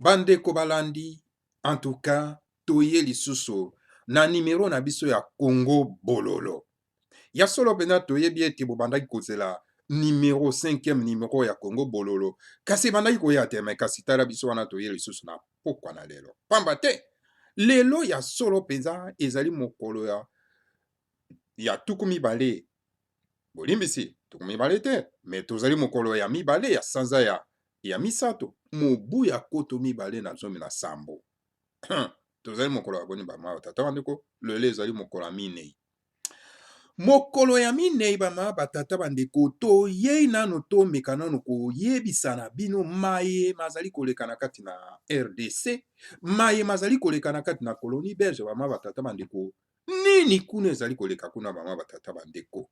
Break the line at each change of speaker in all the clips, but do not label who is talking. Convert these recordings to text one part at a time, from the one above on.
Bandeko balandi, en tout cas toye lisusu na nimero na biso ya Congo Bololo. Ya solo mpenza toyebi ete bobandaki kozela nimero 5e nimero ya Congo Bololo, kasi ebandaki koya te. Me kasi tala biso wana toye lisusu na pokwa na lelo, pamba te lelo ya solo mpenza ezali mokolo ya 20, bolimbisi, 20 te, me tozali mokolo ya mibale ya sanza ya misato, mobu ya 2017. Tozali mokolo ya boni, bamama, batata, bandeko? Lelo ezali mokolo ya minei, mokolo ya minei, bamama, batata, bandeko. Toyei nano tomeka nano koyebisa na bino maye mazali koleka na kati na RDC, maye mazali koleka na kati na colonie belge. Bamama, batata, bandeko, nini kuna ezali koleka kuna, bamama, batata, bandeko?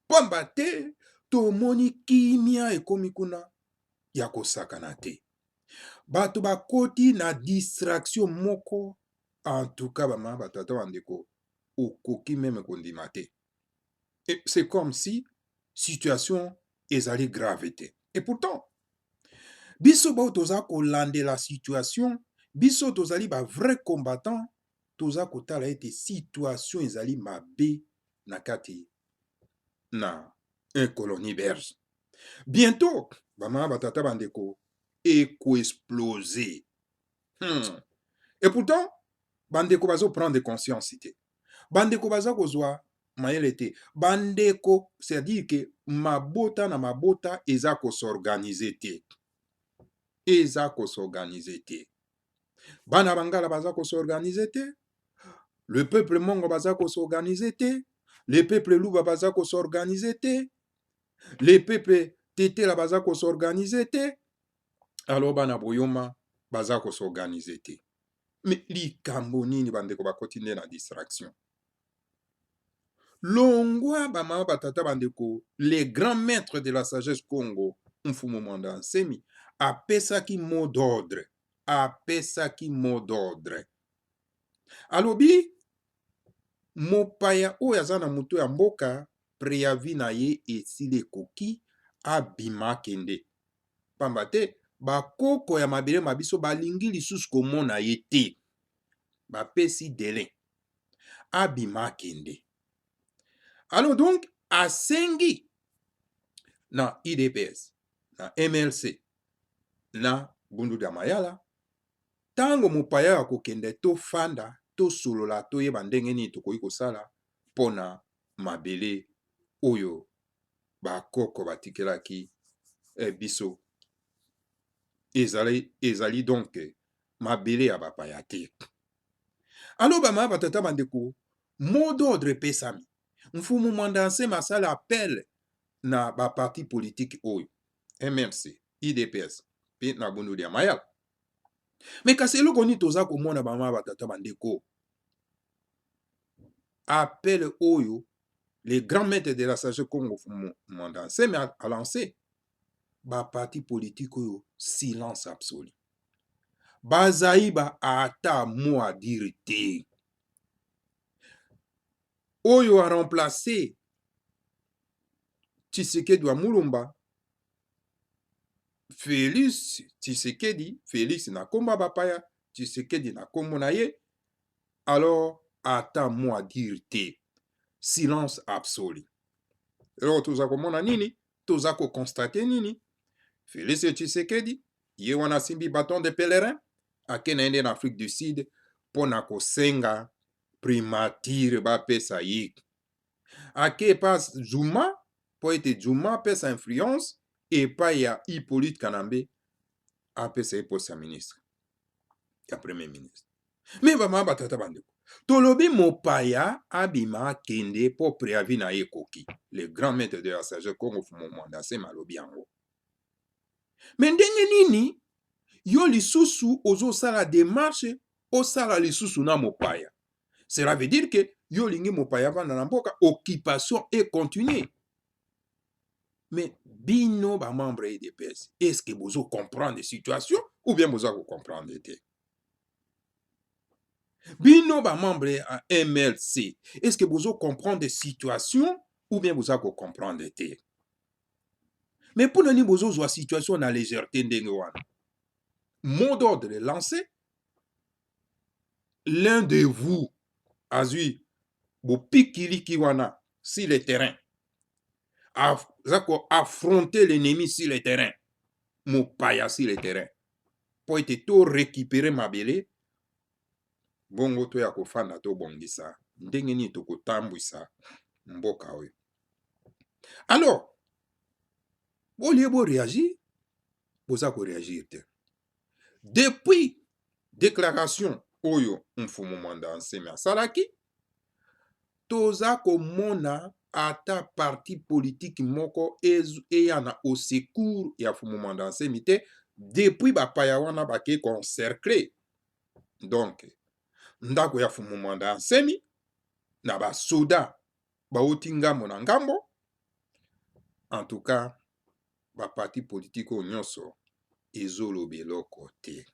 Pamba te tomoni kimia ekomi kuna ya kosakana te. Bato bakoti na distraction moko. En tout cas, bamama, batata, bandeko, okoki meme kondima te. C'est comme si situation ezali grave te. Et pourtant biso bao toza kolandela situation, biso tozali ba vrai combattant, toza kotala ete situation ezali mabe na kati na colonie belge. Bientôt, bamama, batata, bandeko, ekoexplose. Et pourtant bandeko bazoprendre conscience te, bandeko baza kozwa mayele te, bandeko. C'est-à-dire que mabota na mabota eza kos'organiser te, eza kos'organiser te. Bana bangala baza kos'organiser te, le peuple mongo baza kos'organiser te, le peuple luba baza kos'organiser te, le peuple tetela baza kos'organiser te, alors bana boyoma baza kos'organiser te. Me likambo nini? Bandeko bakoti nde na distraction. Longwa, bamama, batata, bandeko, les grands maîtres de la sagesse Congo, Mfumu Mwanda Nsemi, apesaki mot d'ordre, apesaki mot d'ordre. Alobi mopaya oyo aza na moto ya mboka, préavis na ye esili, ekoki, abima, akende, pamba te bakoko ya mabele ma biso balingi lisusu komona ye te. Bapesi délai, abima, akende. Alors donc asengi na UDPS, na MLC, na Bundu dia Mayala, ntango mopaya ya kokende, tofanda, tosolola, toyeba ndenge nini tokoki kosala mpona mabele oyo bakoko batikelaki biso. Ezali donc mabele ya bapaya te. Alors, bamama, batata, bandeko, mot d'ordre epesami. Mfumu Mwanda Nsemi asala appel na baparti politique oyo MLC, UDPS mpe na Bundu dia Mayala. Me kasi eloko nini toza komona, bamama, batata, bandeko? Appel oyo le grand maître de la sagesse Congo Mwanda Nsemi a lancé, baparti politique oyo, silence absolu. Bazali ba ata mot à dire te. Oyo a remplacé Tshisekedi wa Mulumba, Félix Tshisekedi, Félix na nkombo bapaya, Tshisekedi na nkombo na ye, alors ata mot à dire te, silence absolu. Eloko toza komona nini? Toza koconstater nini? Félix Tshisekedi ye wana asimbi bâton de pèlerin, ake na ye nde na Afrique du Sud mpo na kosenga primature bapesa ye. Ake epa Zuma mpo ete Zuma apesa influence epai ya Hippolyte Kanambe, apesa ye poste ya ministre, ya premier ministre. Me bamama, batata, bandeko, tolobi mopaya abima, akende, mpo préavis na ye ekoki. Le grand maître de la sagesse Congo Fumu Mwanda Nsemi alobi yango. Me ndenge nini yo lisusu ozosala démarche, osala lisusu na mopaya? Cela veut dire que yo olingi mopaya avanda na mboka, occupation econtinue. Mais bino bamembre ya UDPS, est ce que bozo comprendre situation ou bien boza kocomprendre te? Bino bamembre ya MLC, est ce que bozo comprendre situation ou bien boza kocomprendre te? Mais mpo na nini bozozwa situation na légèreté ndenge wana? Mot d'ordre lancé, l'un de vous azwi bopikiliki wana sur le terrain, aza ko affronter l'ennemi sur le terrain, mopaya sur le terrain, mpo ete to récupérer mabele, bongo toya kofanda tobongisa ndenge nini tokotambwisa mboka oyo. Alors bolie boréagir, boza koréagir te. Depuis déclaration oyo Mfumu Mwanda Nsemi asalaki, toza komona ata parti politique moko eya na au secours ya Mfumu Mwanda Nsemi te depuis bapaya wana bakei koencercle donc ndako ya Mfumu Mwanda Nsemi na basoda bauti ngambo na ngambo. En tout cas baparti politique oyo nyonso ezoloba eloko te.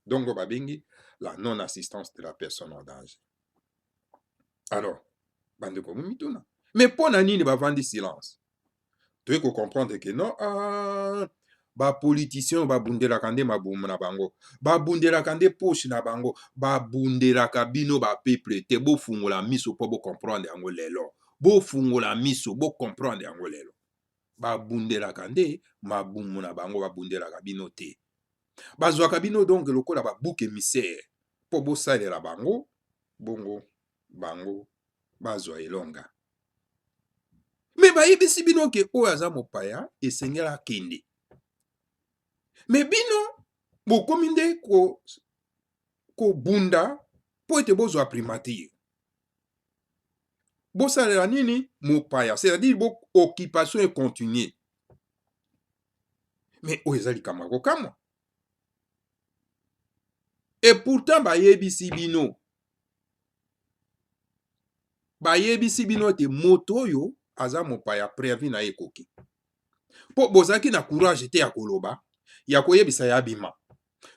Donc babengi la non assistance de la personne en danger. Alors bandeko bomituna, mais mpo na nini bavandi silence? Toyei kocomprendre ke non, ah, bapoliticien babundelaka nde mabumu na bango, babundelaka nde poche na bango, babundelaka bino bapeuple te. Bofungola miso mpo bocomprendre yango lelo, bofungola miso bocomprendre yango lelo. Babundelaka nde mabumu na bango, babundelaka bino te. Bazwaka bino donc lokola babouc émissaire mpo bosalela bango, bongo bango bazwa elonga. Me bayebisi bino ke oyo aza mopaya esengeli akende, me bino bokomi nde kobunda mpo ete bozwa primature. Bosalela nini mopaya, c'est-à-dire bo occupation econtinue. Me oyo eza likambo ya kokamwa. Et pourtant bayebisi bino, bayebisi bino ete moto oyo aza mopaya préavis na ye ekoki, mpo bozalaki na courage te ya koloba, ya koyebisa ya bima.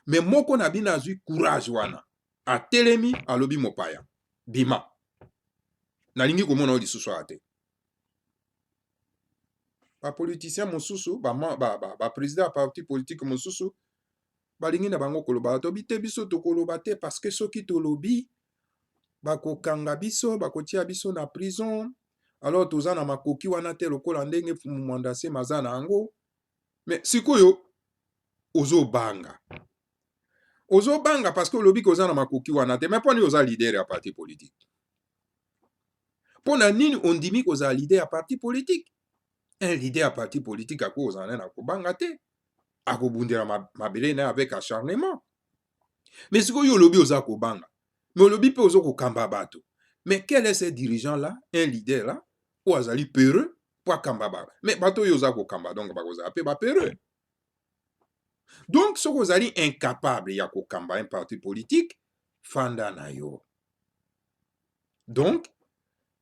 Me moko na bino azwi courage wana, atelemi alobi mopaya bima, nalingi komona oyo lisusu awa te. Bapoliticien mosusu, baprésident ba, ba, ba ya parti politique mosusu balingi na bango koloba, tobi te, biso tokoloba te parce que soki tolobi bakokanga biso, bakotia biso na prison. Alors toza na makoki wana te lokola ndenge Mfumu Mwanda Nsemi aza na yango. Mais sikoyo ozobanga, ozobanga parce que olobi koza na makoki wana te. Mais mpo nini oza leader ya parti politique? Mpo na nini ondimi kozala leader ya parti politique? Un leader ya parti politique akoki kozala na kobanga te, akobundela mabele na ye avec acharnement. Mais sikoyo olobi oza kobanga, mais olobi mpe oza kokamba bato. Mais quel est ce dirigeant là, un leader là oyo azali peureux mpo akamba bato? Mais bato oyo oza kokamba donc bakozala mpe bapeureux. Donc soki ozali incapable ya kokamba un parti politique, fanda na yo. Donc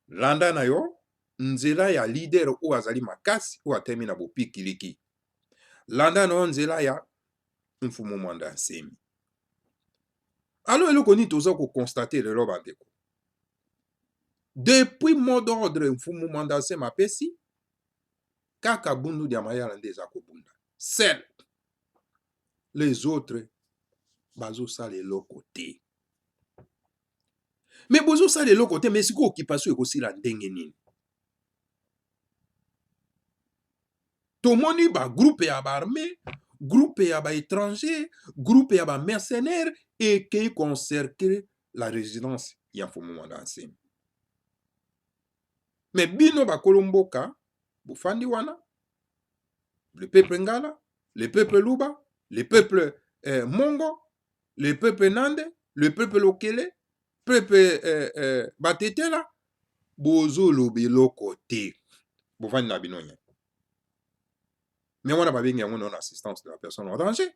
landa na yo nzela ya leader oyo azali makasi, oyo atemi na bopikiliki. Landa na yo nzela ya Mfumu Mwanda Nsemi. Alors eloko nini toza kokonstate lelo bandeko? Depuis mot d'ordre Mfumu Mwanda Nsemi apesi, kaka Bundu dia Mayala nde eza kobunda seul, les autres bazosala eloko te. Me bozosala eloko te, me sikoyo occupation ekosila ndenge nini? Tomoni bagroupe ya baarmée, groupe ya baétranger, groupe ya bamercenaire ekei concercle la résidence ya Mfumu Mwanda Nsemi. Me bino bakolo mboka bofandi wana, le peuple ngala, le peuple luba, le peuple mongo, le peuple nande, le peuple lokele, peuple batetela, bozoloba eloko te, bovandi na bino nye. Me wana babengi yango non assistance de la personne en danger.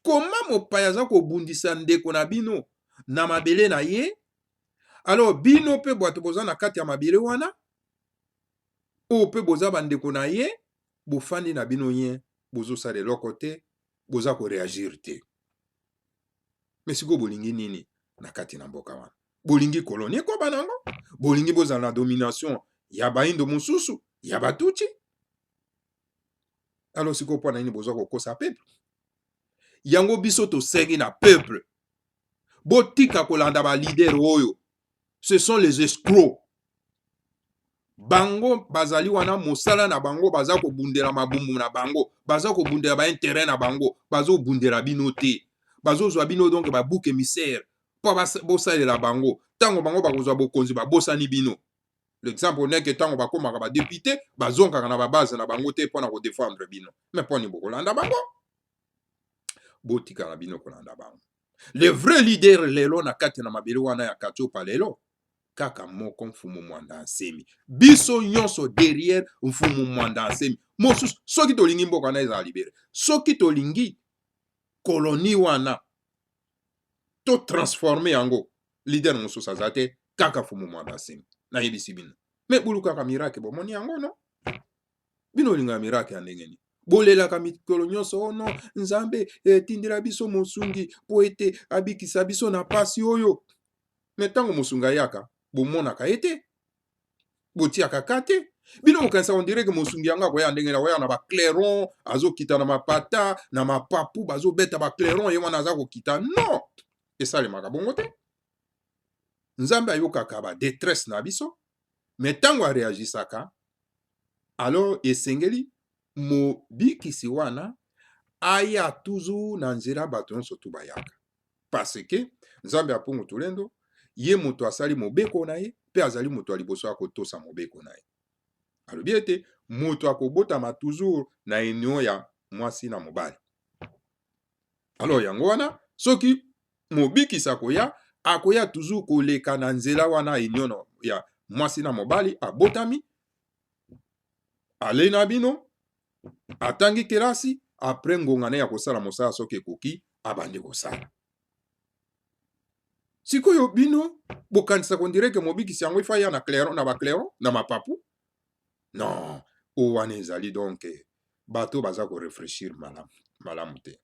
Koma mopaya aza kobundisa ndeko na bino na mabele na ye, alors bino mpe bato boza na kati ya mabele wana, oyo mpe boza bandeko na ye, bofandi na bino ye, bozosala eloko te, boza koreagir te. Me sikoyo bolingi nini na kati na mboka wana? Bolingi koloni ekoba nango? Bolingi bozala na domination ya baindo mosusu ya batuti? Alors sikoyo mpo na nini bozwa kokosa peuple? Yango biso tosengi na peuple, botika kolanda ba leader oyo, ce sont les escrocs. Bango bazali wana, mosala na bango baza kobundela mabumu na bango, baza kobundela ba intérêt na bango, bazobundela bino te. Bazozwa bino donc ba bouc émissaire mpo bosalela bango. Ntango bango bakozwa bokonzi, babosani bino. L'exemple neke ntango bakomaka badéputé, bazongaka na babase na bango te mpo na kodéfendre bino. Mais mpo nini bokolanda bango? Botikala bino kolanda bango. Le vrai leader lelo na kati na mabele wana ya Katiopa lelo, kaka moko, Mfumu Mwanda Nsemi. Biso nyonso derrière Mfumu Mwanda Nsemi. Mosusu, soki tolingi mboka wana ezala libéré, soki tolingi colonie wana totransforme yango, leader mosusu aza te, kaka Mfumu Mwanda Nsemi. Nayebisi bino, mais bolukaka miracle, bomoni yango no? Bino olingaka miracle ya ndenge nini? Bolelaka mikolo nyonso: "Oh non, Nzambe etindela biso mosungi mpo ete abikisa biso na pasi oyo." Mais ntango mosungi ayaka, bomonaka ye te, botiaka ka te. Bino bokanisa on dirait que mosungi yango akoya ndenge na koya na baclairon, azokita na mapata na mapapu, bazobeta baclairon, ye wana aza kokita. Non, esalemaka bongo te. Nzambe ayokaka badétresse na biso, mais ntango areagisaka, alors esengeli mobikisi wana aya toujours na nzela bato nyonso tu bayaka, parce que Nzambe apungu tulendo, ye moto asali mobeko na ye, mpe azali moto ya liboso ya kotosa mobeko na ye. Alobi ete moto akobotama toujours na union ya mwasi na mobali. Alors yango wana, soki mobikisi akoya, akoya toujours koleka na nzela wana, union ya mwasi na mobali. Abotami, alei na bino, atangi kelasi, après ngonga na ye ya kosala mosala soki ekoki, abandi kosala. Sikoyo bino bokanisaka on dirait que mobikisi yango ifa ya na clairon, na baclairon na mapapu. Non, oyo wana ezali donc bato baza koréfléchir malamu malamu te.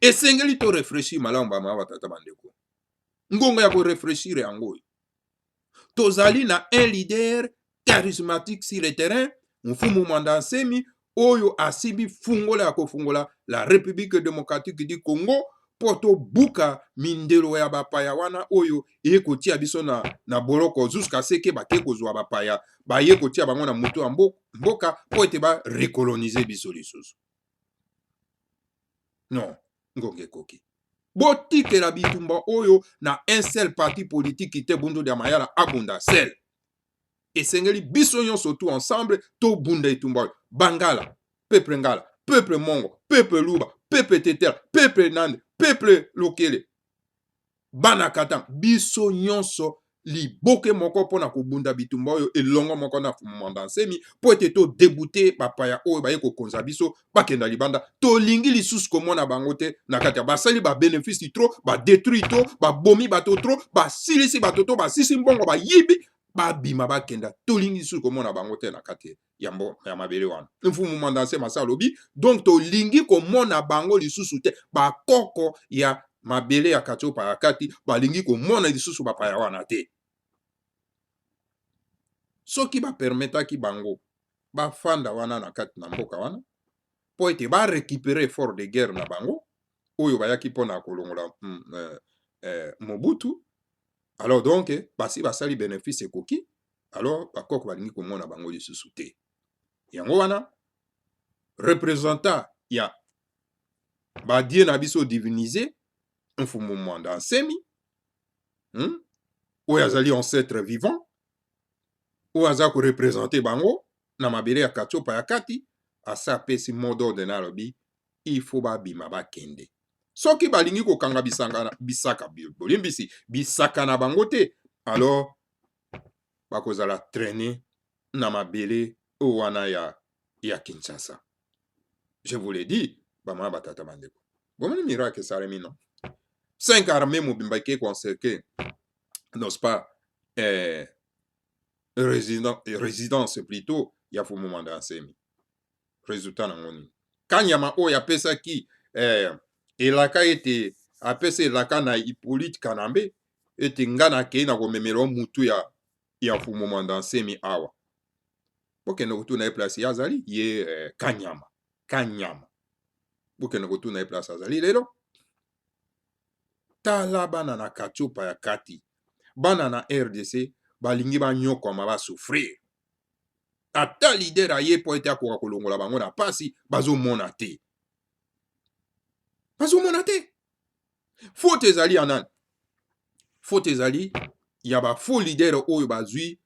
Esengeli toréfléchir malamu, bamama, batata, bandeko. Ngonga ya koréfléchir yango oyo. Tozali na un leader charismatique sur le terrain, Mfumu Mwanda Nsemi, oyo asimbi fungola ya kofungola la République démocratique du Congo, mpo tobuka mindelo ya bapaya wana oyo eye kotia biso na boloko, jusqu'à ce que bake kozwa bapaya, baye kotia bango na moto ya mboka mpo ete barecolonize biso lisusu. Non, ngonga ekoki. Botikela bitumba oyo na un seul parti politique te. Bundu dia Mayala abunda seul. Esengeli biso nyonso tout ensemble tobunda etumba oyo. Bangala, peuple ngala, peuple mongo, peuple luba, peuple tetela, peuple nande, peuple lokele, bana Katanga, biso nyonso liboke moko mpona kobunda bitumba oyo elongo moko na Mwanda Nsemi, mpo ete todébouter bapaya oyo baye kokonza biso, bakenda libanda. Tolingi lisusu komona bango te na kati ya basali. Babénéfice trop, badétruire trop, babomi bato trop, basilisi bato to basisi mbongo, bayibi, babima, bakenda. Tolingi lisusu komona bango te na kati ya mabele wana. Mfumu Mwanda Nsemi asa alobi donc tolingi komona bango lisusu te. Bakoko ya mabele ya kati oyo ya kati balingi komona lisusu bapaya wana te. Soki bapermetaki bango bafanda wana na kati na mboka wana mpo ete barécupérer effort de guerre na bango oyo bayaki mpona kolongola Mobutu, alors donc basi basali bénéfice ekoki. Alors bakoko balingi komona bango lisusu te. Yango wana représentant ya badieux na biso divinisé, Mfumu Mwanda Nsemi, Oyo azali ancêtre vivant oyo aza koreprésenter bango na mabele ya Katiopa ya kati, asa apesi mot d'ordre na alobi il faut babima, bakende. Soki balingi kokanga bisanga, bisaka, bolimbisi, bisaka na bango te, alors bakozala traîné na mabele oyo wana ya Kinshasa. Je vous l'ai dit, bamama, batata, bandeko, bomoni miracle esalemi, non? Cinq armée mobimba eke koencercler, n'est-ce pas, résidence plutôt ya Fumu Mwanda Nsemi. Résultat nango nini? Kanyama oyo apesaki elaka ete apesa elaka na Hippolyte Kanambe ete nga nakei na komemela mutu ya Fumu Mwanda Nsemi awa, bokende kotuna ye place ye azali ye, Kanyama. Kanyama. Bokende kotuna ye place azali lelo. Tala bana na Katiopa ya kati, bana na RDC balingi banyokwama, basouffrir. Ata leader aye mpo ete akoka kolongola bango na pasi, bazomona te, bazomona te. Faute ezali ya nani? Faute ezali ya ba faux leader oyo bazwi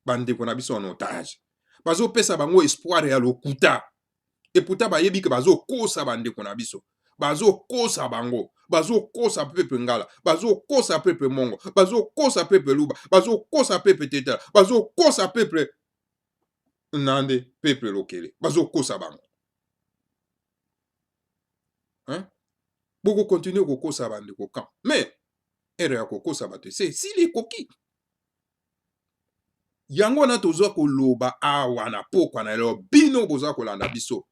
bandeko na biso en otage, bazopesa bango espoir ya lokuta. Et pourtant bayebi ke bazokosa bandeko na biso, bazokosa bango, bazokosa peuple ngala, bazokosa peuple mongo, bazokosa peuple luba, bazokosa peuple tetela, bazokosa peuple nande, peuple lokele, bazokosa bango, hein? Bokokontinue kokosa bandeko quand? Mais ere ya kokosa bato ese esili, ekoki. Yango wana toza koloba awa na pokwa na lelo, bino boza kolanda biso,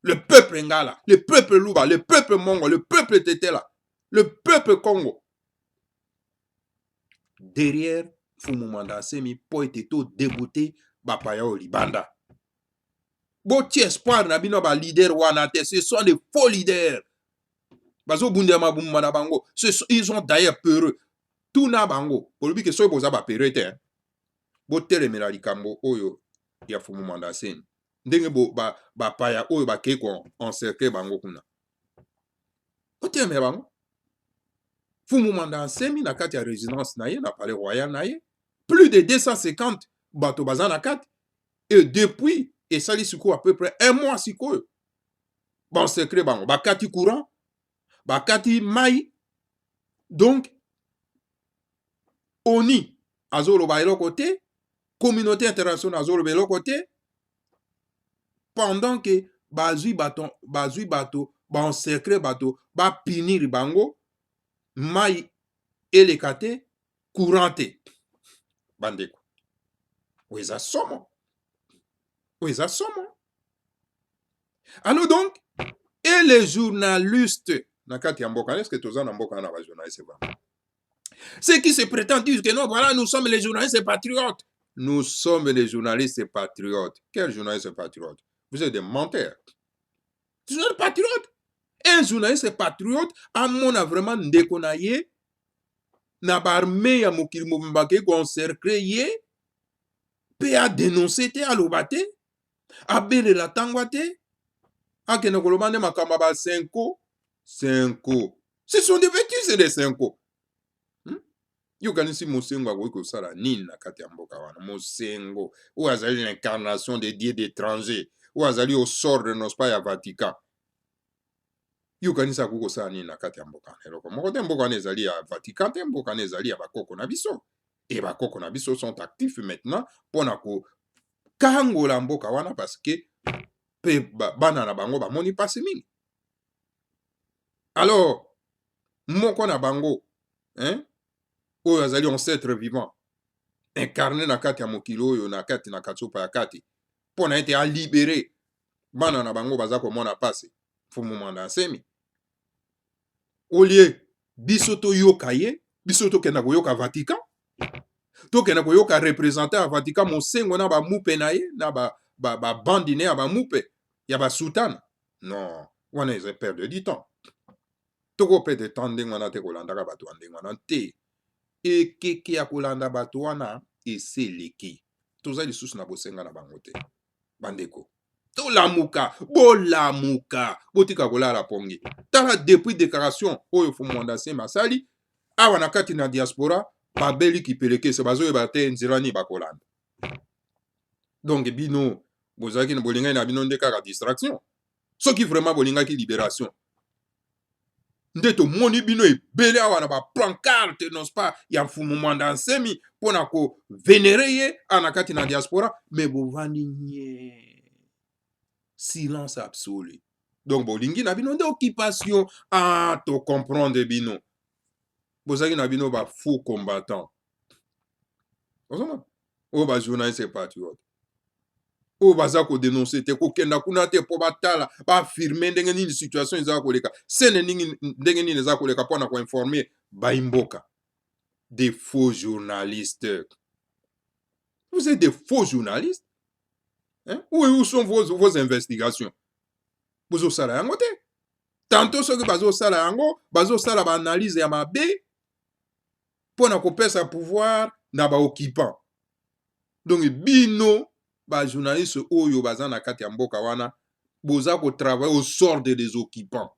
le peuple ngala, le peuple luba, le peuple mongo, le peuple tetela, le peuple congo, derrière Mfumu Mwanda Asemi, mpo ete todeboute bapaya oyo libanda. Botia espoir na bino ba leader wana te, ce sont des faux leaders, bazobundela mabumba na bango. Ils sont d'ailleurs peureux. Tuna bango, olobi ke soki boza bapeureux te, botelemela likambo oyo ya Fumu Mwanda Asemi, ndenge bapaya oyo bakei koencercle bango kuna, botelemela bango. Fumu Mwanda Nsemi na kati ya résidence na ye, na palais royal na ye, plus de 250 bato baza na kati. Et depuis esali sikoyo à peu près un mois sikoyo, baencercle bango, bakati courant, bakati mai. Donc ONU azoloba eloko te, communauté internationale azoloba eloko te, pendant que bazwi bato, bazwi bato, baencercle bato, bapunir bango, mai eleka te, courant te. Bandeko, oyo eza somo, oyo eza somo. Alors donc, et les journalistes na kati ya mboka, est ce que toza na mboka na bajournaliste vraiment? Ceux qui se prétendent dire que non, voilà, nous sommes les journalistes patriotes, nous sommes les journalistes patriotes. Quels journalistes patriotes? Vous êtes des menteurs. Journaliste patriote, un journaliste patriote amona vraiment ndeko na ye na baarme ya mokili mobimba bakei koencercle ye, mpe adénonce te, aloba te, abelela ntangwa te, akende koloba nde makambo ya baCENCO. CENCO, ce sont des bêtises de CENCO, Yokanisi Mosengo akoki kosala nini na kati ya mboka wana? Mosengo oyo azali l'incarnation de dieu d'étranger, oyo azali au sort de n'est-ce pas ya Vatican, yokanisi akoki kosala nini na kati ya mboka wana? Eloko moko te. Mboka wana ezali ya Vatican te, mboka wana ezali ya bakoko na biso. E bakoko na biso sont actifs maintenant mpona kokangola mboka wana, parce que mpe bana na bango bamoni mpasi mingi. Alors moko na bango, hein, oyo azali ancêtre vivant incarné na kati ya mokili oyo, na kati na Katiopa ya kati, mpo na ete alibere bana na bango baza komona mpasi, Mfumu Mwanda Nsemi, olie biso toyoka ye, biso tokenda koyoka Vatican, tokenda koyoka représentant ya Vatican Mosengo na bamupe na ye, na babandi ne ya bamupe ya basutana. Non, wana eza perdre du temps. Tokoperdre temps ndenge wana te, kolandaka bato ya ndenge wana te. Ekeke ya kolanda bato wana ese eleki, toza lisusu na bosenga na bango te. Bandeko, tolamuka, bolamuka, botika kolala pongi. Tala, depuis déclaration oyo Mfumu Mwanda Nsemi asali awa na kati na diaspora, babeli kipelekese, bazoyeba te nzela nini bakolanda. Donc bino bozalaki bolingaki na bino nde kaka distraction. Soki vraiment bolingaki libération, nde tomoni bino ebele awa na bapancarte, n'est-ce pas, ya Mfumu Mwanda Nsemi mpona kovénérer ye awa na kati na diaspora, mais bovandi nye, silence absolu. Donc bolingi na bino nde occupation. Ah, tocomprendre bino, bozalaki na bino bafaux combattant. Ozomona oyo bajournaliste patriote oyo baza kodénoncer te, kokenda kuna te mpo batala, baaffirme ndenge nini situation eza koleka sene, ndenge nini eza koleka, mpona koinformer baimboka. Des faux journalistes, vous êtes des faux journalistes, hein? Où sont vos investigations? Bozosala yango te. Tanto soki bazosala yango, bazosala baanalyse ya mabe mpo na kopesa pouvoir na baoccupant. Donc bino bajournaliste oyo baza na kati ya mboka wana, boza kotravaille au sort des occupants,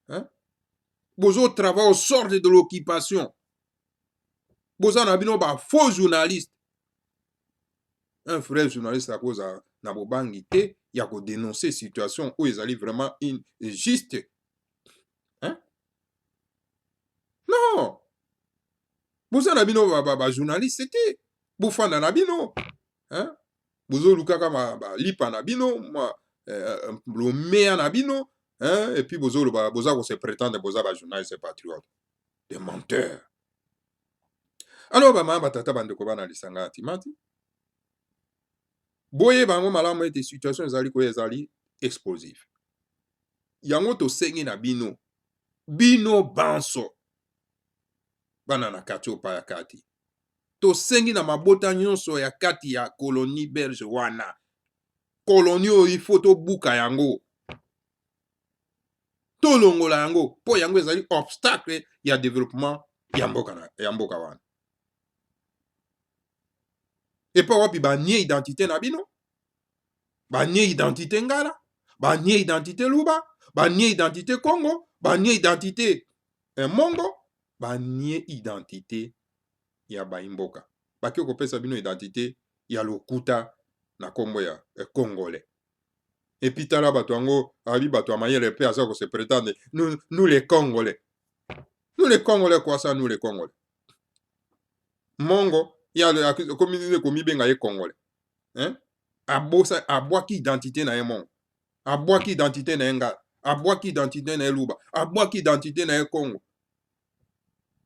hein? Bozo travaille au sort de l'occupation. Boza na bino ba faux journaliste. Un vrai journaliste akozala na bobangi te ya kodénoncer situation oyo ezali vraiment injuste, hein? Non, boza na bino bajournaliste ba te. Bofanda na bino, hein? Bozolukaka balipa na bino, mwa lomeya na bino, hein? Et puis bozoloba, boza kose prétendre boza bajournaliste patriote, des menteurs. Alors bamama, batata, bandeko, bana lisanga ya Timati, boyeba yango malamu ete situation ezali koya ezali explosif. Yango tosengi na bino, bino banso bana na kati oyo ya kati, tosengi na mabota nyonso ya kati ya colonie belge wana, colonie oyo il faut tobuka yango, tolongola yango, mpo yango ezali obstacle ya développement ya mboka wana. Epa wapi banie identité na bino, banie identité ngala, banie identité luba, banie identité congo, banie identité mongo, banie identité ya baimboka, baki kopesa bino identité ya lokuta na nkombo ya congolais. Et puis tala bato yango, abi bato ya mayele mpe aza kose prétendre: nous, nous les Congolais, nous les Congolais. Quoi ça, nous les Congolais? Mongo ya komi komibenga ye congolais, hein? Abosa, abwaki identité na ye mongo, abwaki identité na ye ngala, abwaki identité na ye luba, abwaki identité na ye congo.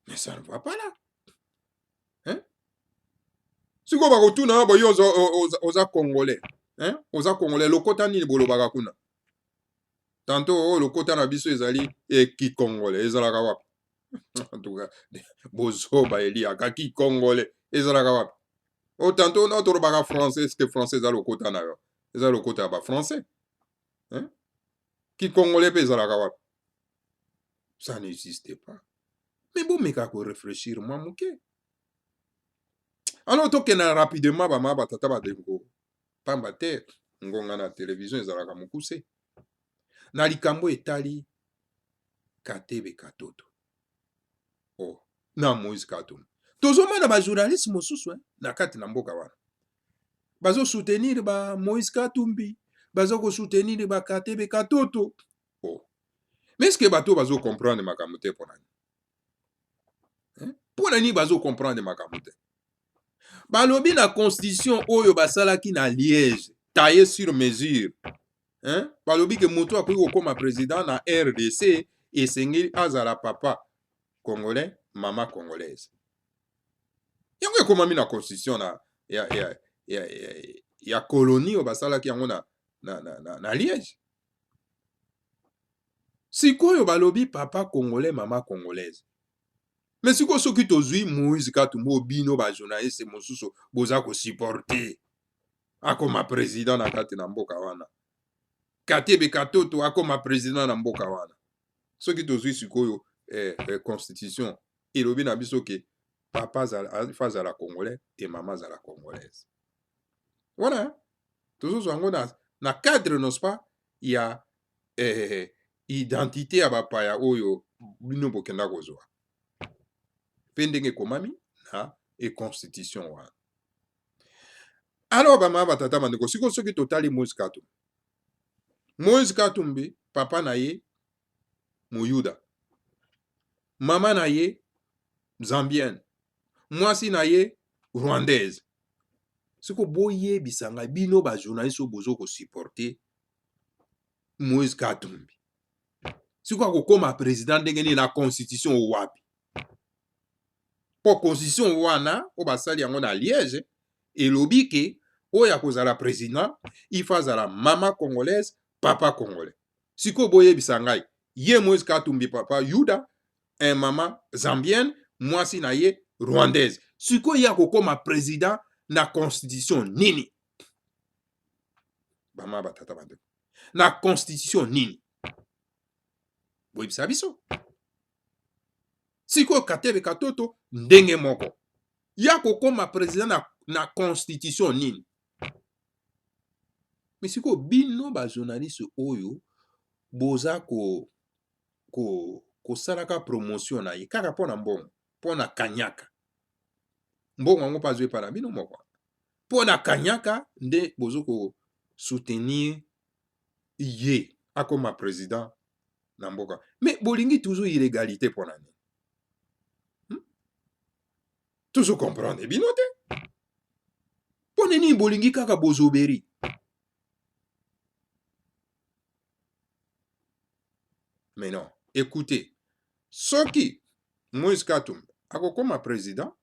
Mais ça ne va pas là, hein? Sikoyo bakotuna yo boye: oza, oza, oza congolais, hein? Oza congolais, lokota nini bolobaka kuna? Tanto oyo lokota na biso ezali ekikongolais, ezalaka wapi? En tout cas, bozoba eliaka. Kikongolais ezalaka wapi? O tanto no tolobaka français. Est-ce français eza lokota na yo? Eza lokota ya bafrançais, hein? Kikongolais mpe ezalaka wapi? Ça n'existe pas. Mais bomeka koréfléchir mwa moke. Alors tokenda rapidement, bamama, batata, bandeko, pamba te ngonga na televizio ezalaka mokuse. Na likambo etali Katebe Katoto, oh, na Moïse Katumbi, tozomona bajournaliste mosusu, eh, na kati na mboka wana bazosoutenir ba Moïse Katumbi, baza kosoutenir ba Katebe Katoto. Oh. Mais est-ce bato bazocomprendre makambo te? Mpo nani, mpo na nini bazocomprendre makambo te? Balobi na constitution oyo basalaki na Liège, taillé sur mesure, hein? Balobi ke moto akoki kokóma président na RDC, esengeli azala papa congolais, mama congolaise. Yango ekomami na constitution na ya colonie oyo basalaki yango na Liège. Sikoyo balobi papa congolais, mama congolaise. Mais sikoyo soki tozwi Moïse Katumbi oyo bino bajournaliste mosusu boza kosupporter akoma président na kati na mboka wana, Katebe Katoto akoma président na mboka wana, soki tozwi sikoyo constitution elobi na biso ke papa fa azala congolais e mama azala congolaise wana, tozozwa yango na cadre, n'est-ce pas, ya identité ya bapaya oyo bino bokenda kozwa mpe ndenge ekomami na e constitution wana. Alors bamama, batata, bandeko, sikoyo soki totali Moïse Katumbi, Moïse Katumbi, papa na ye moyuda, mama na ye zambienne, mwasi na ye rwandaise. Siko boyebisa ngai, bino bajournaliste oyo bozo kosupporter Moïse Katumbi, siko akokóma président ndenge nini na constitution wapi? Mpo constitution wana oyo basali yango na Liège elobi ke oyo akozala président, il faut azala mama congolaise, papa congolais. Sikoyo boyebisa ngai, ye Moïse Katumbi, papa yuda, un mama zambienne, mwasi na ye rwandaise, sikoyo ye akokóma président na constitution nini? Bama, batata, bandeko. Na constitution nini? Boyebisa biso. Sikoyo Katebe Katoto ndenge moko ya kokoma president na constitution nini? Mais sikoyo bino ba journaliste oyo boza ko ko kosalaka promotion na ye kaka mpo na mbongo, mpo na kanyaka mbongo yango mpe azwi epai na bino moko, mpo na kanyaka nde bozo ko soutenir ye akoma president na mboka. Mais bolingi toujours illegalité mpo na nini? Tozo comprendre bino te. Mpo na nini bolingi kaka bozoberi? Mais non, écoutez, soki Moïse Katumbi akokoma président,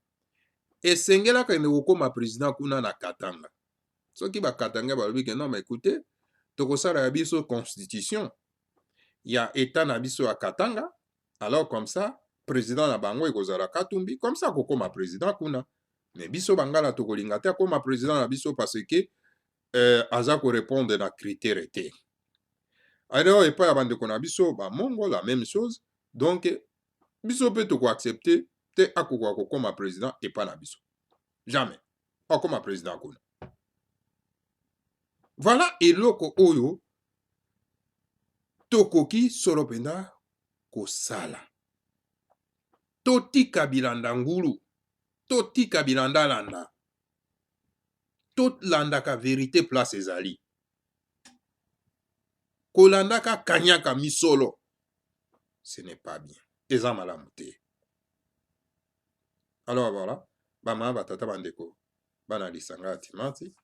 esengelaka ende kokoma président kuna na Katanga. Soki ba Katanga balobi ke non, mais écoutez, tokosala ya biso constitution ya état na biso ya Katanga, alors comme ça président na bango ekozala Katumbi, comme ça akokoma président kuna. Mais biso bangala tokolinga te akoma président na biso parce que aza korépondre na critère te. Alors epai ya bandeko na biso bamongo, la même chose. Donc biso mpe tokoaccepte te akokoka kokoma président epai na biso, jamais akoma président kuna. Voilà eloko oyo tokoki solo mpenza kosala. Totika bilanda ngulu, totika bilandalanda, tolandaka verité place ezali. Kolandaka kanyaka misolo, ce n'est pas bien, eza malamu te. Alors voilà, bamama, batata, bandeko, bana lisanga ya Timati,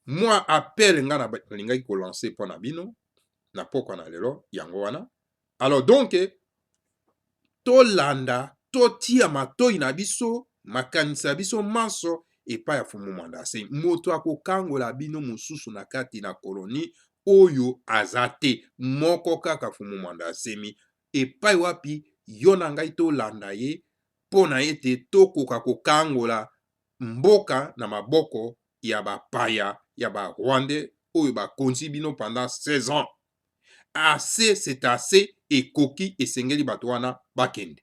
mwa appel nga nalingaki kolancer mpo na bino na pokwa na lelo yango wana. Alors donc tolanda, totia matoi na biso, makanisi ya biso manso epai ya Fumu Mwanda Nsemi. Moto akokangola bino mosusu na kati na koloni oyo aza te, moko kaka Fumu Mwanda Nsemi, epai wapi yo na ngai tolanda ye mpo na ete tokoka kokangola mboka na maboko ya bapaya, ya ba Rwandais oyo bakonzi bino pendant 16 ans. Assez, c'est assez, ekoki, esengeli bato wana bakende.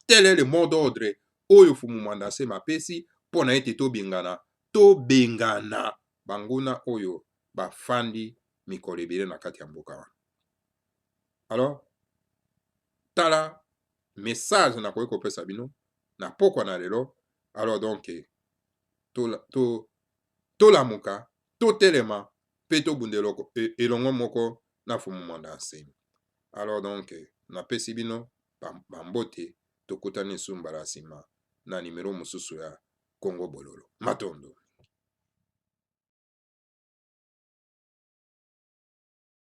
Tel est le mot d'ordre oyo Fumu Mwanda Nsemi apesi mpo na ete tobengana, tobengana banguna oyo bafandi mikolo ebele na kati ya mboka wana. Alors tala message nakoki kopesa bino na pokwa na lelo. Alors donc tolamuka, totelema mpe tobunda elongo moko na Fumu Mwanda Nsemi. Alors donc napesi bino bambote, tokutani lisusu mbala nsima na nimero mosusu ya Kongo Bololo. Matondo.